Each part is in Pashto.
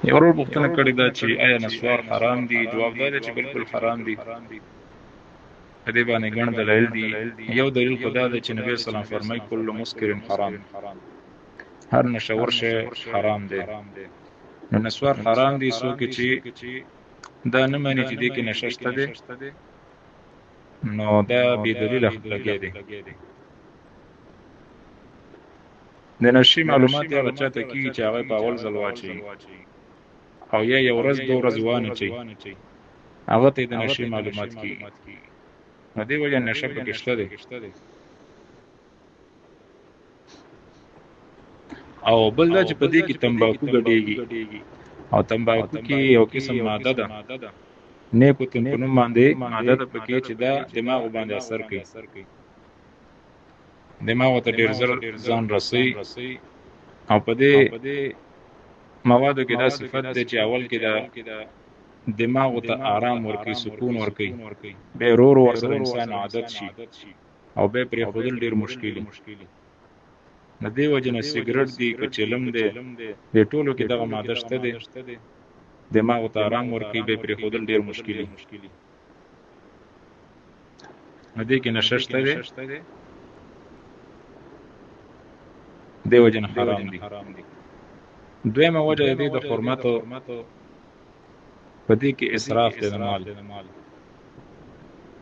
یو ورور پوښتنه کړې ده چې آیا نسوار حرام دي؟ جواب دا دی چې بالکل حرام دي. په دې باندې ګڼ دلایل دي. یو دلیل خو دا دی چې نبی صلی الله علیه وسلم فرمایي کل مسکر حرام، هر نشور شی حرام دی. نو نسوار حرام دي، څوک چې دا نه مني چې دې کې نشه شته دی، نو دا بې دلیله لګیا دی. د نشي معلومات هغه چاته کیږي چې هغه په اول ځل واچي او یا یو ورځ دوه ورځې وانه چي، هغه ته د نشي معلومات کیږي. نو دې وجه نشه پکې شته دی. او بل دا چې په دې کې تمباکو ګډیږي، او تمباکو کې یو قسم ماده ده، نیکوتین په نوم باندې ماده ده پکې، چې دا دماغ باندې اثر کوي، دماغ ته ډیر زر ځان رسي. او په دې موادو کې دا صفت دی چې اول کې دا دماغ ته آرام ورکوي، سکون ورکوي، بیا ورو ورو ورسره انسان عادت شي او بیا پرېښودل ډېر مشکل. نو دې وجې نه سګرټ دی که چلم دی، دې ټولو کې دغه ماده شته دی، دماغ ته آرام ورکوي، بیا پرېښودل ډېر مشکل. نو دې کې نشه شته دی، دې وجې نه حرام دي. دویمه وجه د دې د حرمت په دې کې اسراف دی د مال،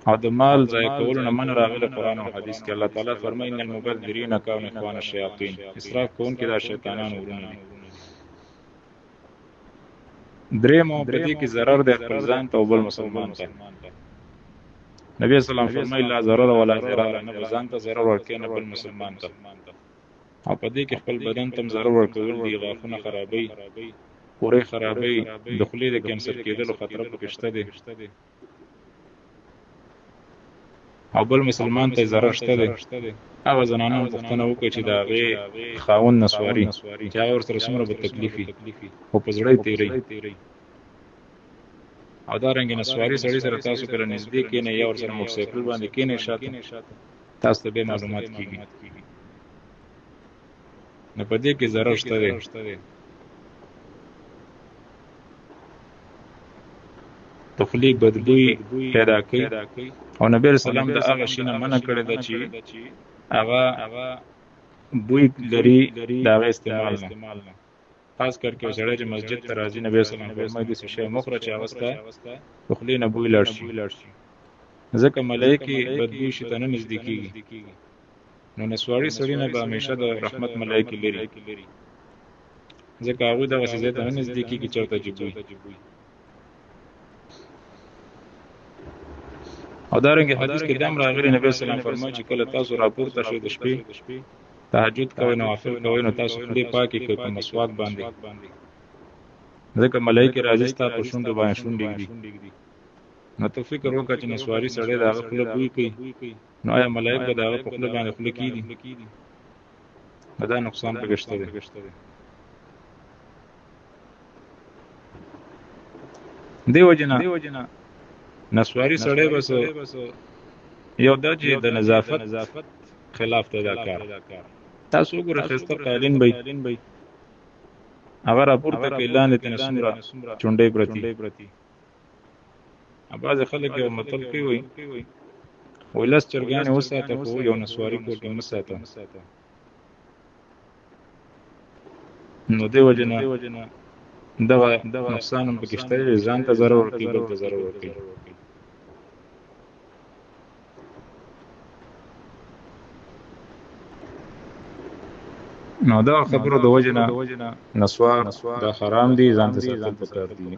او د مال ضایع کولو نه منع راغلی قرآن او حدیث کې. الله تعالی فرمایي ان المبذرین کانوا اخوان الشیاطین، اسراف کوونکي دا شیطانان ورونه دي. درېیمه په دې کې ضرر دی خپل ځان ته او بل مسلمان ته. نبی صلی الله علیه وسلم فرمایي لا ضرر ولا ضرار، نه به ځان ته ضرر ورکوي نه بل مسلمان ته. او په دې کې خپل بدن ته هم ضرر ورکول دي، غاښونه خرابوي، خورې خرابوي، د خولې د کینسر کېدلو خطر پکې شته دی، او بل مسلمان ته ضرر شته دی. هغه زنانه هم پوښتنه وکړه چې د هغې خاوند نسواري، چې هغه ورسره څومره به تکلیف وي، خو په زړه یې تېروي. او دا رنګ نسواري سړي سره تاسو کله نږدې کښېنئ یا ورسره موټرسایکل باندې کښېنئ شاته، تاسو ته بیا معلومات کېږي. نو په دې کې ضرر شته دی. د خولې بدبوی پیدا کوي، او نبی علیه السلام د هغه شي نه منع کړې ده چې هغه بوی لري، د هغه استعمال نه. خاص کر کې سړی چې مسجد ته راځي، نبی صلی الله علیه وسلم فرمایي داسې شی مه خوره چې هغه ستا د خولې نه بوی لاړ شي، ځکه ملایکې بدبوی شي ته نه نږدې کېږي. نو نسواري سړي نه به همیشه د رحمت ملایکې لري، ځکه هغوی دغسې ځای ته نه نږدې کېږي چېرته چې بوی. او دارنګه حدیث کې دام راغلي، نبی صلی الله علیه وسلم فرمایي چې کله تاسو راپورته شئ د شپې تهجد کوئ، نوافل کوئ، نو تاسو خولې پاکې کړئ په مسواک باندې، ځکه ملایکې راځي ستا په شونډو باندې شونډې ږدي. نو ته فکر وکړه چې نسواري سړی د هغه خوله بوی کوي، نو آیا ملایک به د هغه په خوله باندې خوله کېږدي؟ نو دا نقصان پکې شته دی. دې وجې نه نسواري سړی بس یو دا چې د نظافت خلاف دی دا کار. تاسو وګورئ ښایسته قالین به هغه راپورته کوي، لاندې ترې څومره چونډۍ پرتې. بعضې خلک یو متل کوي، وایي لس چرګانې وساته خو یو نسواري کور کې مه ساته. نو دې وجې نه دغه نقصان هم پکې شته دی، ځان ته ضرر ورکوي، بل ته ضرر ورکوي. نو دا خبرو د وجې نه نسوار دا حرام دي، ځان ته ساتل پکار دي.